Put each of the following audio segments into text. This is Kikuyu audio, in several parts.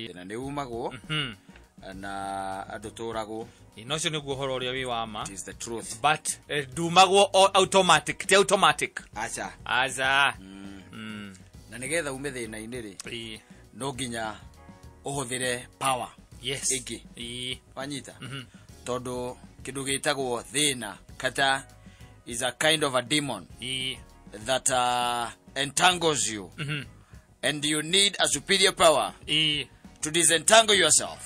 Na nĩ umagwo na andũ tũragwo. No ũcio nĩguo ũhoro ũrĩa wĩ wa ma. It is the truth. But ndumagwo automatic, ti automatic. Aca. Aca. Na nĩgetha ume thĩna-inĩ rĩ, no nginya ũhũthĩre power. Yes. Ĩngĩ. Wanyita? Tondũ kĩndũ gĩtagwo thĩna kata is a kind of a demon that entangles you. And you need a superior power to disentangle yourself.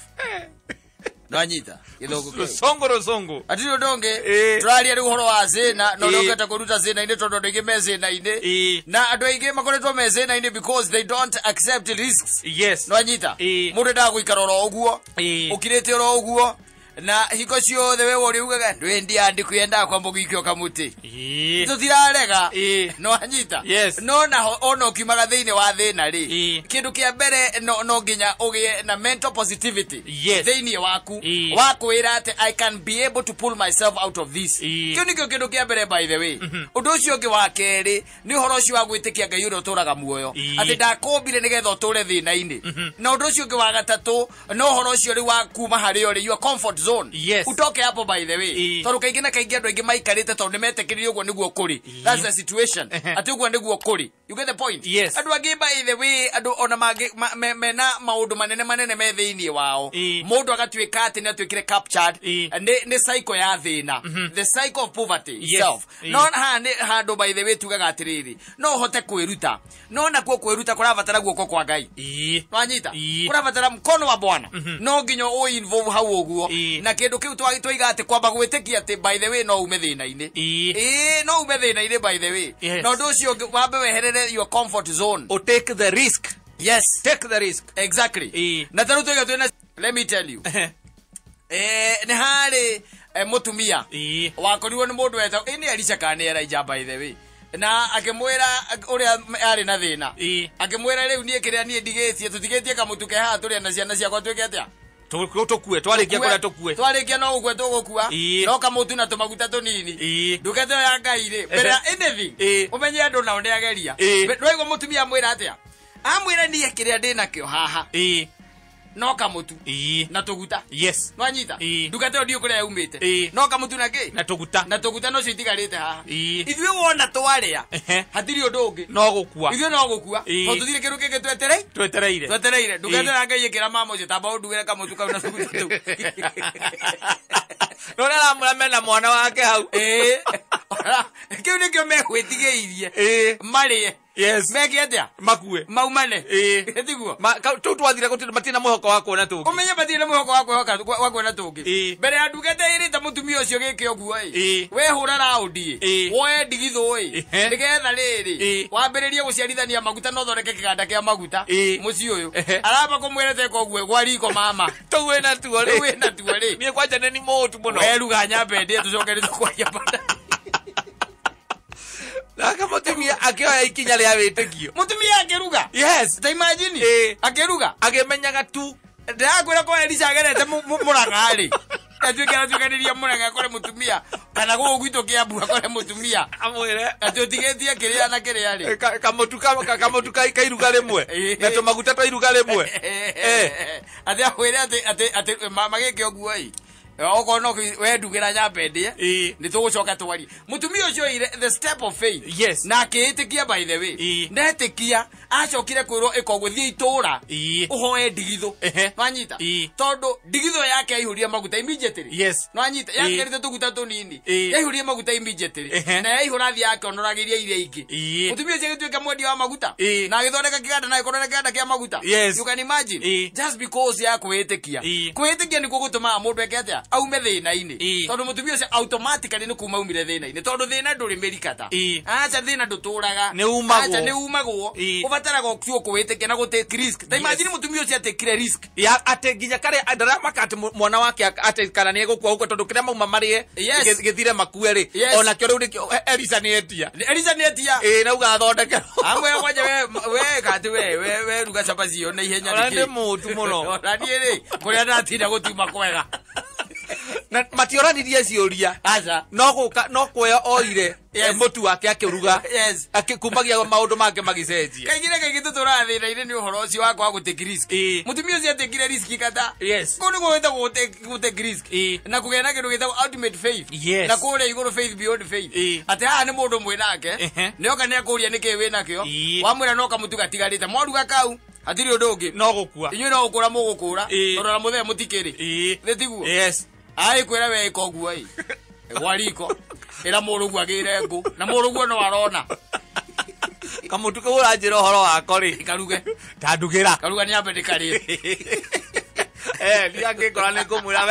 Nwanyita gĩthũngũ kĩu. Rũcongo rũcũngũ. Atirĩ ũndũ ũngĩ. Tũraria rĩu ũhoro wa thĩna na ũrĩa ũngĩhota kũruta thĩna-inĩ tondũ andũ aingĩ me thĩna-inĩ. Na andũ aingĩ makoretwo me thĩna-inĩ because they don't accept risks. Yes. Nwanyita? Mũndũ endaga gũikara oro ũguo. Ũkirĩte oro ũguo. Na hingo ciothe we ũrĩa ugaga ndwendia ndikwendaga kwamba gũikio kamũtĩ. Tũtirarega. Nwanyita? Yes. No naho ona ũkiumaga thĩinĩ wa thĩna rĩ, kĩndũ kĩa mbere no nginya ũgĩe na mental positivity. Yes. Thĩinĩ waku. Wa kwĩra atĩ I can be able to pull myself out of this. Kĩu nĩkĩo kĩndũ kĩa mbere by the way. Ũndũ ũcio ũngĩ wa kerĩ nĩ ũhoro ũcio wa gwĩtĩkia Ngai ũrĩa ũtũraga muoyo. Atĩ ndakũmbire nĩgetha ũtũre thĩna-inĩ. Na ũndũ ũcio ũngĩ wa gatatũ no ũhoro ũcio rĩu wa kuma harĩ ũrĩ your comfort zone. Yes. Utoke hapo by the way. Tondũ kaingĩ na kaingĩ andũ aingĩ maikarĩte tondũ nĩmetĩkĩrire ũguo nĩguo kũrĩ. That's the situation. Atĩ ũguo nĩguo kũrĩ. You get the point? Yes. Andũ angĩ by the way, andũ ona mangĩ mena maũndũ manene manene me thĩinĩ wao. Mũndũ agatuĩka atĩ nĩ atuĩkire captured nĩ cycle ya thĩna. The cycle of poverty itself. No haha nĩ handũ by the way tugaga atĩrĩrĩ, no ũhote kwĩruta. No nakuo kwĩruta kũrabatara guoko kwa Ngai. Wanyita? Kũrabatara mkono wa Bwana. No nginya ũ involve hau ũguo. Na kĩndũ kĩu twaiga atĩ kwamba gwĩtĩkia atĩ by the way no ume thĩna-inĩ. No ume thĩna-inĩ by the way. Yes. Na ũndũ ũcio ũngĩ, wambe weherere your comfort zone. O take the risk. Yes. Take the risk. Exactly. Na tarĩu twaiga twĩna, let me tell you. Nĩ harĩ mũtumia wakorirwo nĩ mũndũ wetagwo, nĩ Elisha kana nĩ Elijah by the way. Na akĩmwĩra ũrĩa arĩ na thĩna. Akĩmwĩra rĩu niĩ kĩrĩa niĩ ndigĩtie, tũtigĩtie kamũtu ke haha tũrĩe na ciana ciakwa twĩke atĩa? Tũkue, twarĩkia kũrĩa tũkue. Twarĩkia no gũkua tũgũkua. No kamũtu na tũmaguta tũnini. Ndungata ĩyo ya Ngai rĩ, mbere ya anything, ũmenye andũ nao nĩ ageria. Ndwaigua mũtumia amwĩra atĩa? Amwĩra niĩ kĩrĩa ndĩnakĩo haha. No kamũtu. Na tũguta. Yes. Nwanyita? Ndungata ĩyo ndiũĩ kũrĩa yaumĩte. No kamũtu na kĩ? Na tũguta. Na tũguta nocio itigarĩte haha. Ithuĩ wona twarĩa, hatirĩ ũndũ ũngĩ. No gũkua. Ithuĩ no gũkua. Tondũ tũtirĩ kĩndũ kĩngĩ twetereire. Twetereire. Twetereire. Ndungata ya Ngai ĩkĩra mama ũcio, tamba ũndugĩre kamũtu kau na tũguta tũu. No ũrĩa aramwĩra mena mwana wake hau. Kĩu nĩkĩo megwĩtigĩirie. Marĩe. Yes. Meke atĩa? Makue. Maumane. Tiguo? Tũu twathire gũtirĩ, matirĩ na mwĩhoko wa kuona tũngĩ. Ũmenye matirĩ na mwĩhoko wa kwĩhoka, wa kuona tũngĩ. Mbere ya ndungata ĩrĩte mũtumia ũcio gĩke ũguo ĩ. Wehũra raundi ĩ. Woe ndigithũ ĩ. Nĩgetha rĩrĩ, wambĩrĩrie gũciarithania maguta na ũthondeke kĩganda kĩa maguta. Mũciĩ ũyũ. Aramba kũmwĩra teka ũguo gwa riko mama. Tũu wĩna tuo rĩ. Tũu wĩna tuo rĩ. Niĩ kwanja nĩ ni mũtu mũno. Weruga nyambe ndĩe tũcoke nĩtũkwaria baadaye. Nake mũtumia akĩoya ikinya rĩa wĩtĩkio. Mũtumia akĩruga? Yes. Ta imagine. Akĩruga? Akĩmenyaga tu. Ndĩrakwĩra kwa Elisha agerete mũrang'a rĩ. Atuĩke aratuĩkanĩria mũrang'a akore mũtumia. Kana gũkũ gwitũ Kĩambu akore mũtumia. Amwĩre. Atĩ ũtigĩtie kĩrĩa na kĩrĩa rĩ. Kamũtu kamũtu ka iruga rĩmwe. Na tũmaguta twa iruga rĩmwe. Atĩ amwĩre atĩ magĩke ũguo ĩ. Okorwo no we ndugĩra nyambe ndĩe. Nĩ tũgũcoka twarie. Mũtumia ũcio oire the step of faith. Yes. Na akĩĩtĩkia by the way. Ndetĩkia, acokire kwĩrwo ĩka ũguo, thiĩ itũũra. Ũhoe ndigithũ. Nwanyita? Tondũ ndigithũ yake yaihũrire maguta immediately. Yes. Nwanyita? Yatigarĩte tũguta tũnini. Yaihũrire maguta immediately. Na yaihũra thiĩ akĩonoragĩria iria ingĩ. Mũtumia ũcio agĩtuĩka mwendia wa maguta. Na agĩthondeka kĩganda na agĩkorwo na kĩganda kĩa maguta. Yes. You can imagine. Just because ya kwĩĩtĩkia. Kwĩĩtĩkia nĩkuo gũtũmaga mũndũ eke atĩa? Aume thĩna-inĩ. Tondũ mũtumia ũcio automatically nĩ kuma aumire thĩna-inĩ. Tondũ thĩna ndũrĩ mĩrikata. Aca thĩna ndũtũraga. Nĩ umagwo. Aca nĩ umagwo. Ũbataraga o kwĩĩtĩkia na gũtake risk. Ta imagine mũtumia ũcio atekire risk. Ya, atĩ nginya karĩa ndaramaka atĩ mwana wake atĩ kana nĩ egũkua ũguo tondũ kĩrĩa mauma marĩe, Yes. gĩthire makue rĩ. Yes. Ona kĩo rĩu nĩkĩo, Elisa nĩ etia. Elisa nĩ etia. Nauga athondekerwo. Amwe kwanja we kati we ruga cabaci ĩyo na ihenya Ona nĩkĩ? nĩ mũtu mũno. Ona niĩ rĩ, kũrĩa ndatinda gũtiuma kwega. Na matioranirie ciũria. Aca. No gũka no kuoya oire Yes. mũtu wake akĩruga. Yes. Akĩkumagia maũndũ make magĩcenjia. Kaingĩ na kaingĩ tũtũraga thĩna-inĩ nĩ ũhoro ũcio wa kwaga gũtake risk. Ĩĩ. Mũtumia ũcio atekire risk kata. Yes. Kũu nĩguo gwĩtagwo gũtake risk. Ĩĩ. Na kũgĩa na kĩndũ gĩtagwo ultimate faith. Yes. Na kũrĩa igũrũ faith beyond faith. Ĩĩ. Atĩ haha nĩ mũndũ mwĩ nake. Ehe. Nĩoka nĩakũria nĩkĩĩ wĩ nakĩo. Ĩĩ. Wamwĩra no kamũtu gatigarĩte. Mwaruga kau hatirĩ ũndũ ũngĩ. No gũkua. Inyuĩ no gũkũra mũgũkũra. Ĩĩ. Tondũ ona mũthee mũtikĩrĩ. Ĩĩ. Nĩ tiguo? Yes. Ai kwĩra we ĩka ũguo ĩ. Gwa riko. Ĩra mũrũguo agĩre ngũ. Na mũrũguo no arona. Kamũtu kau ũranjĩra ũhoro wako rĩ. Karuge. Tandugĩra. Karuga nĩ ambe ndĩkarĩe. Niĩ angĩngora nĩ ngũmwĩra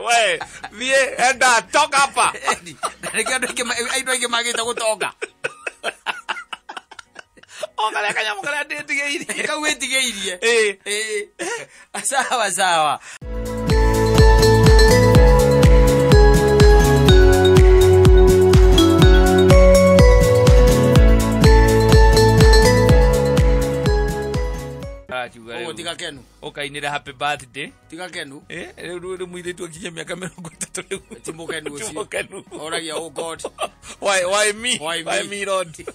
we thiĩ enda toka hapa. Na nĩkĩo andũ aingĩ magĩte gũtonga. O karĩa kanyamũ karĩa ndĩtigĩirie. Kau wĩtigĩirie. Ĩĩ. Ĩĩ. Sawa sawa. Ũguo tiga kenu. Ũkainĩra happy birthday. Tiga kenu. Rĩu mũirĩtu akinyia mĩaka 30 rĩu. Ti mũkenu ũcio. Ti mũkenu. Oragia oh God. Why me? Why me? Why me Lord?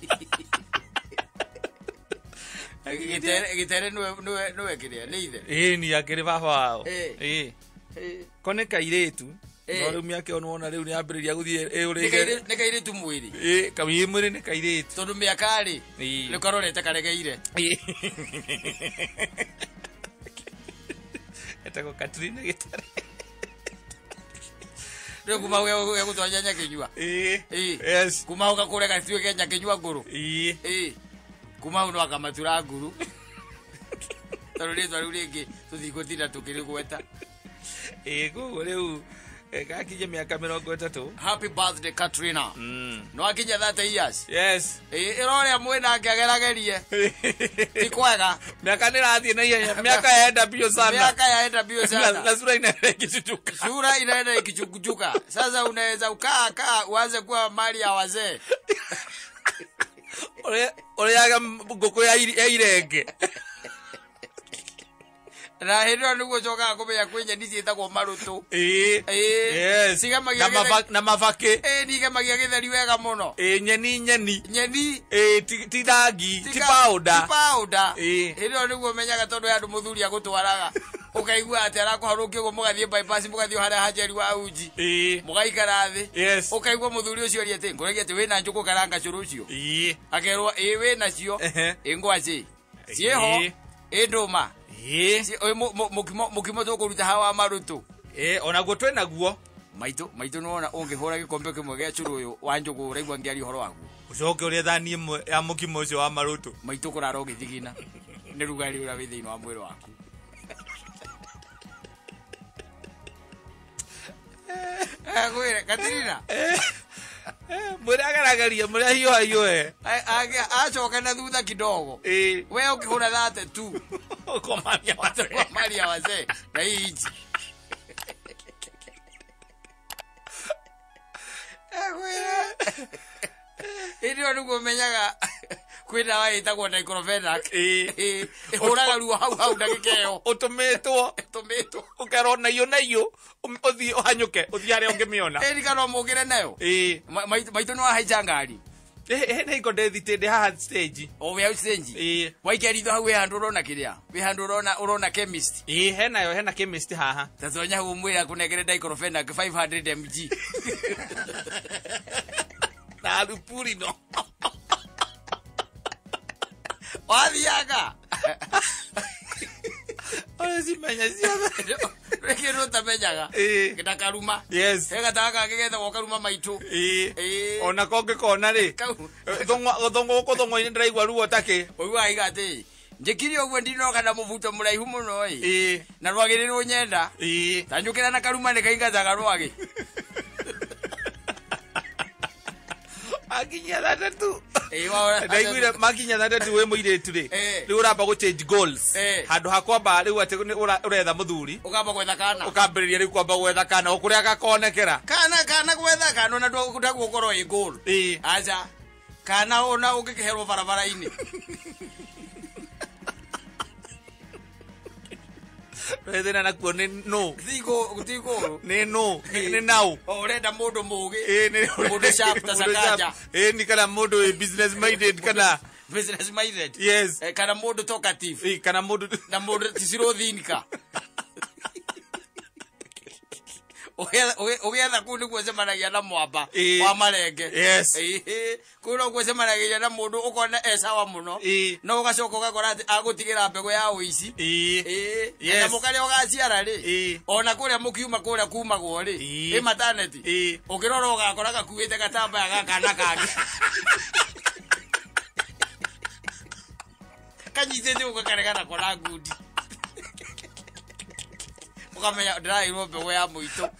Gĩtere nĩwe kĩrĩa nĩ ithe. Ĩĩ ni akĩrĩ baba wao. Ĩĩ. Ĩĩ. Ko nĩ kairĩtu. Ĩĩ. No rĩu mĩaka ĩyo nĩwona rĩu nĩyambĩrĩria gũthiĩ ĩũrĩire. Nĩ kairĩtu mwĩrĩ. Ĩĩ kamwĩrĩ mwĩrĩ nĩ kairĩtu. Tondũ mĩaka rĩ Ĩĩ. nĩ karorete karegeire. Ĩĩ. Etagwo Katrina Gĩtere. Rĩu kuma hau gegũtwara Nyakĩnyua. Ĩĩ. Ĩĩ. Yes. Kuma hau gakũre gatuĩke Nyakĩnyua ngũrũ. Ĩĩ. Ĩĩ. Kuma hau no akamatura nguru. Tondũ rĩtwa rĩu rĩngĩ tũtigũtinda tũkĩrĩgweta. Ĩĩ koguo rĩu gakinyia mĩaka 30. Happy birthday Katrina. No akinyia 30 years. Yes. Ĩĩ ĩrorĩa mwĩnake ageragerie. Ti kwega. Mĩaka nĩrathiĩ na ihenya. Mĩaka yaenda mbio sana. Miaka yaenda mbio sana. Na sura inaenda ikichuchuka. Sura inaenda ikichukuchuka. Sasa unaweza ukaa kaa uanze kuwa mali ya wazee. Ũrĩaga ngũkũ ya irenge. Na hĩndĩ ĩyo nĩguo ũcokaga kũmenya kwĩ nyeni ciĩtagwo marũtũ. Ĩĩ. Ĩĩ. Yes. Cigemagia Na mabakĩ. Ĩĩ nĩigemagia gĩtheri wega mũno. Ĩĩ nyeni nyeni. Nyeni. Ĩĩ ti thangi, ti powder. Ti powder. Ĩĩ. Hĩndĩ ĩyo nĩguo ũmenyaga tondũ he andũ mũthuri agũtwaraga. Ũkaigua atĩ arakũharũkia ũguo mũgathiĩ bypass mũgathiĩ harĩa ha Njeri wa uji. Ĩĩ. Mũgaikara thĩ. Yes. Ũkaigua mũthuri ũcio aria atĩ ngũragia atĩ wĩna njũkũ karanga cũrũ ũcio. Ĩĩ. Akerwo ĩĩ wĩnacio. Ehe. Ĩ ngwacĩ. Ciĩho. Ĩĩ. Ĩ ndũma. Ĩĩ. Mũkimo tũkũruta hawa marũtũ. Ĩĩ onaguo twĩnaguo. Maitũ nĩwona ũngĩhũra gĩkombe kĩmwe gĩa cũrũ ũyũ wa njũgũ ũraigua ngĩaria ũhoro waguo. Ũcoke ũrĩe thani ĩmwe ya mũkimo ũcio wa marũtũ. Maitũ kũrara ũgĩthigina nĩ rugarĩ ũrĩa wĩ thĩinĩ wa mwĩrĩ waku. Ngwĩre Katrina. Mwĩre ageragĩrie mwĩre ahiũhahiũhe. Acoka na thutha kidogo. Ĩĩ. We ũkĩhũra thate tu. Ũkomaria wazee. Maria wazee na hii inji. Ngwĩre. Hĩndĩ ĩyo nĩguo ũmenyaga kwĩ ndawa ĩtagwo diclofenac. Ĩĩ. Ĩhũraga ruo hau hau ndagĩka ĩyo. Ũtũmĩtwo. Ĩtũmĩtwo. Ũkerwo naiyũ naiyũ ũthiĩ ũhanyũke ũthiĩ harĩa ũngĩmĩona. Ĩĩ kana mũkĩre nayo. Ĩĩ. Maitũ nĩwahaica ngari. Ĩĩ nĩ hingo ndĩthitĩ ndĩ haha stage. O wĩ hau stage. Ĩĩ. Waikia ritho hau wĩ handũ ũrona kĩrĩa. Wĩ handũ ũrona chemist. Ĩĩ henayo hena chemist haha. Ta tonya hau ũmwĩre akũnengere diclofenac 500 mg. Na rupurino. Wathiaga. Ũrĩa cimenya ciothe. Rĩngĩ nĩũtamenyaga. Ĩĩ. Na karuma. Yes. He gatawa kangĩ getagwo karuma maitũ. Ĩĩ. Ĩĩ. Ona kongĩkona rĩ. Kau. Gũthũngũ gũthũngũ-inĩ ndĩraigua ruo takĩ. Ũiguaga iga atĩ njĩkire ũguo ndinoka na mũbuto mũraihu mũno ĩ. Ĩĩ. Na rwagĩ nĩ rũnyenda. Ĩĩ. Ta njũkĩra na karuma nĩ kaingataga rwagĩ. Akinyia 32. Ĩĩ waora. Ndaiguire makinya 32 wĩ mũirĩtu rĩ. Rĩu ũramba gũ change goals. Handũ ha kwamba rĩu atĩ ũretha mũthuri. Ũkamba gwetha kana. Ũkambĩrĩria rĩu kwamba gwetha kana o kũrĩa gakonekera. Kana gwetha kana ona ndagũkorwo ĩ goal. Ĩĩ. Aca. Kana ona ũngĩkĩherwo barabara-inĩ. Thĩna nakuo nĩ no. Tigo nĩ no nĩ nau. Ũrenda mũndũ mũgĩ. Mũndũ sharp ta Sakaja. Ni kana mũndũ wĩ business minded kana business minded. Yes. Kana mũndũ talkative. Kana mũndũ na mũndũ tisirothinika. Ũgĩetha kũu nĩguo ũcemanagia na mwamba wa marenge. Yes. Kũu noguo ũcemanagia na mũndũ ũkona e sawa mũno. No ũgacoka ũgakora atĩ agũtigĩra mbegũ ya ũici. Yes. Kanyamũ karĩa ũgaciara rĩ, ona kũrĩa mũkiuma kũrĩa kumagwo rĩ, ĩ maternity. Ũkĩrora ũgakora gakuĩte gatambaya ga kana kangĩ. Kanyitĩte ũguo karegana nako na ngundi. Ukamenya ndĩraheirwo mbegũ ya mũitũ.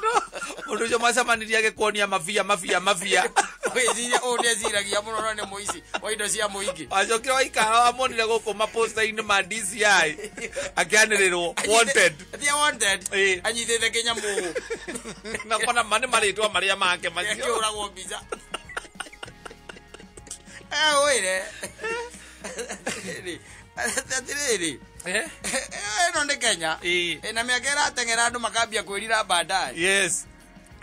No. Mũndũ ũcio mwacemanirie agĩkuonia mabia. Wĩciria ũũ nĩeciragia mũno no nĩ mũici wa indo cia mũingĩ. Wacokire waikara wamuonire gũkũ maposta-inĩ ma DCI akĩanĩrĩrwo wanted. Atia wanted. Anyitĩte kĩnyamũ. Na kona ma nĩ marĩtwa marĩa make macio. Akĩhũragwo mbica. Wĩre. Atĩrĩrĩ. Ĩno nĩ Kenya. Na mĩaka ĩrateng'era andũ makambia kwĩrira baadaye. Yes.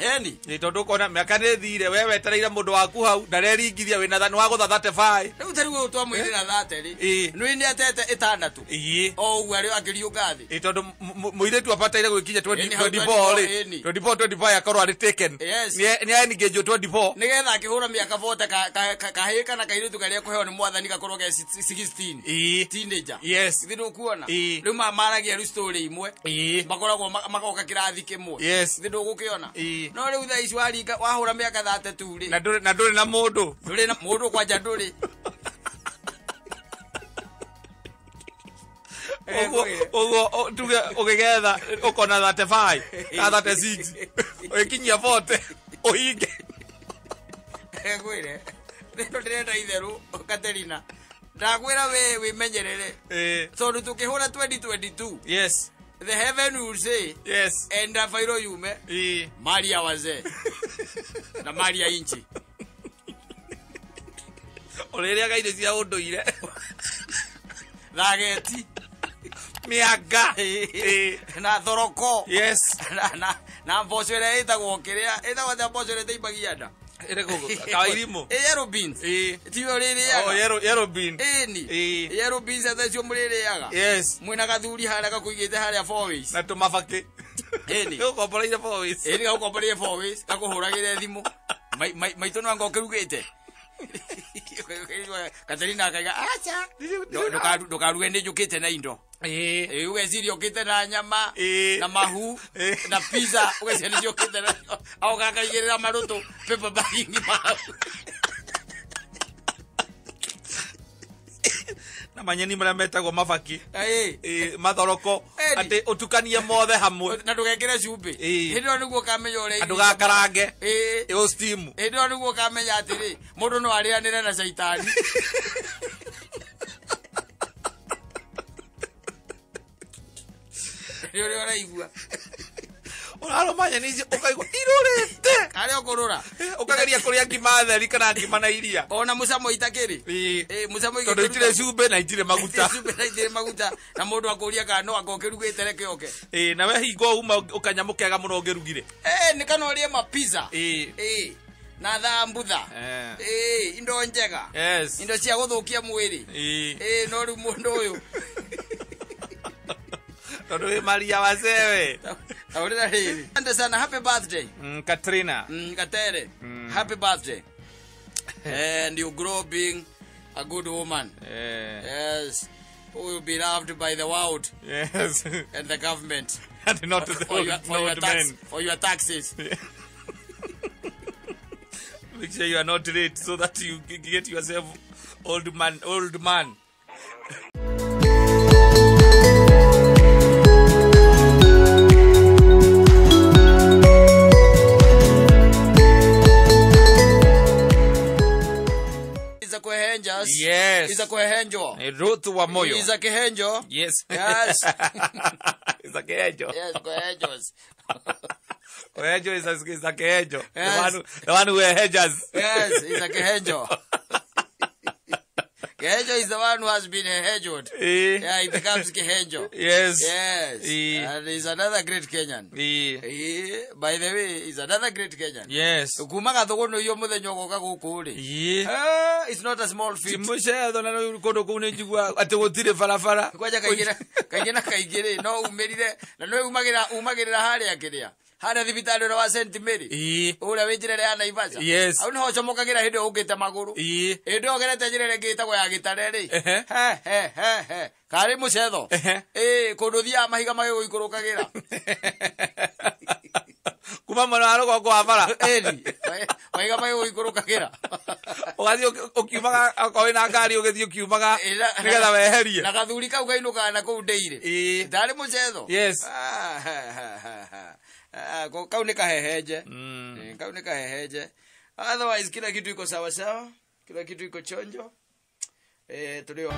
Eni. Nĩ tondũ ũkona mĩaka nĩ ĩthire we wetereire mũndũ waku hau ndareringiria wĩna nĩ wagũtha 35. Rĩu ta rĩu ũyũ twamwĩrĩra 30 rĩ. Nĩ nĩ atete 6. O ũguo arĩ akĩriũka thĩ. Tondũ mũirĩtu abataire gwĩkinya 24 rĩ. 24 25 akorwo arĩ taken. Nĩ aengage 24. Nĩgetha akĩhũra mĩaka 40 kahĩĩ kana kairĩtu karĩa kũheo nĩ mwathani gakorwo ke 16. Teenager. Yes. Githĩ ndũkuona? Rĩu maragia rĩu story imwe. Makoragwo magoka kĩrathi kĩmwe. Yes. Githĩ ndũgũkĩona? No rĩu thaa ici waringa wahũra mĩaka 32 rĩ. Na ndũrĩ na mũndũ. Ndũrĩ na mũndũ kwanja ndũrĩ. Ũguo tuge ũgĩgetha ũkona 35 na 36 ũgĩkinyia 40 ũhinge. Ngwĩre rĩu ndĩrenda itherũ Katerina. Ndakwĩra we wĩmenyerere. Tondũ tũkĩhũra 2022. Yes. The heaven will say, yes, enda fairo yume, Maria wazee na Maria inchi. Ũrĩrĩaga irio cia ũndũire. Thageti. Mĩanga. Na thoroko. Yes. Na mboco ĩrĩa ĩtagwo kĩrĩa, ĩtagwo atĩa mboco ĩrĩa ĩteimbagia nda? Kawairimu. Yellow beans. Tiyo rĩrĩaga. Oh, yellow bean. Ĩni. Yellow beans ata icio mũrĩrĩaga. Yes. Mwĩna gathuri harĩa gakũigĩte harĩa four ways. Na tũmabakĩ. Ĩni. Gũkomboreire four ways. Ĩni gagũkomboreire four ways, gakũhũragĩre thimũ. Maitũ no anga ũkĩrugĩte. Katerina akaiga acha. Ndũkaruge nĩ njũkĩte na indo. Ũgeciria ũkĩte na nyama na mahu na pizza ũgeciria nĩcio ũkĩte na au gakaigĩrĩra marũtũ paper bag ng'ima. Na manyeni marĩa metagwo mabaki. Mathoroko atĩ ũtukanie mothe hamwe na ndũgekĩre cumbĩ. Hĩndĩ ĩyo nĩguo ũkamenya ũrĩa ndũgakarange. Ĩ steam. Hĩndĩ ĩyo nĩguo ũkamenya atĩrĩ mũndũ no arĩanĩre na caitani. Nĩ ũrĩa ũraigua. Ũrarũma nyeni icio ũkaigua irũrĩte. Harĩa ũkũrũra. Ũkageria kũrĩa ngima theri kana ngima na iria. Ona mũcamo itakĩrĩ. Mũcamo tondũ itirĩ cumbĩ na itirĩ maguta. Cumbĩ na itirĩ maguta na mũndũ akũria kana no anga ũkĩrugĩte reke oke. Na we hingo uma ũkanyamũ kega mũno ũngĩrugire. Nĩ kana ũrĩe ma pizza. Na thambutha. Indo njega. Yes. Indo cia gũthũkia mwĩrĩ. No rĩu mũndũ ũyũ. Tondũ wĩ Maria wazewe. Taũrĩra rĩrĩ. Asante sana, happy birthday. Katrina. Katere. Happy birthday. And you grow being a good woman. Yes. Who will be loved by the world. Yes. And the government. And not the old men. For your taxes. Make sure you are not late so that you get yourself old man. Yes. Is a kehenjo. Ruth wa Moyo. Is a kehenjo. Yes. Yes. Is a kehenjo. Yes, kehenjos. Kehenjo is a kehenjo. Yes. The one who hedges. Yes, is a kehenjo. Kihenjo is the one who has been hehenjed. Yeah, he becomes Kihenjo. Yes. Yes. And he's another great Kenyan. By the way, he's another great Kenyan. Yes. Kuma gathuguno iyo muthenya ugoka guku ri. It's not a small Ti feat. mucetho na kundu kuu nĩ njigua atĩ gũtirĩ barabara. Kwanja kaingĩ kaingĩ na kaingĩ rĩ, no umĩrire na no umagĩra umagĩrĩra harĩa kĩrĩa, harĩa thibitarĩ ũrĩa wa St Mary, ũrĩa wĩ njĩra ĩrĩa ya Naivasha. Hau nĩho ũcomokagĩra hĩndĩ ĩyo ũkĩte magũrũ. Hĩndĩ ĩyo ũgerete njĩra ĩrĩa ĩngĩ ĩtagwo ya Gĩtare rĩ, he he he he karĩ mũcetho, ĩĩ, kũndũ ũthiaga mahiga magĩgũikũrũkagĩra. Kuma mwena wa rũgongo wa bara. Ĩni, mahiga magĩgũikũrũkagĩra. Ũgathiĩ ũkiumaga okorwo wĩna ngari ũgĩthiĩ ũkiumaga nĩgetha weherie. Na gathuri kau kainũkaga na kũu ndĩire. Ndarĩ mũcetho. Yes. Ah, ha, ha, ha, ha. Ah, kau nĩ kahehenje. Kau nĩ kahehenje. Otherwise kila kitu iko sawa sawa, kila kitu iko chonjo. Tulio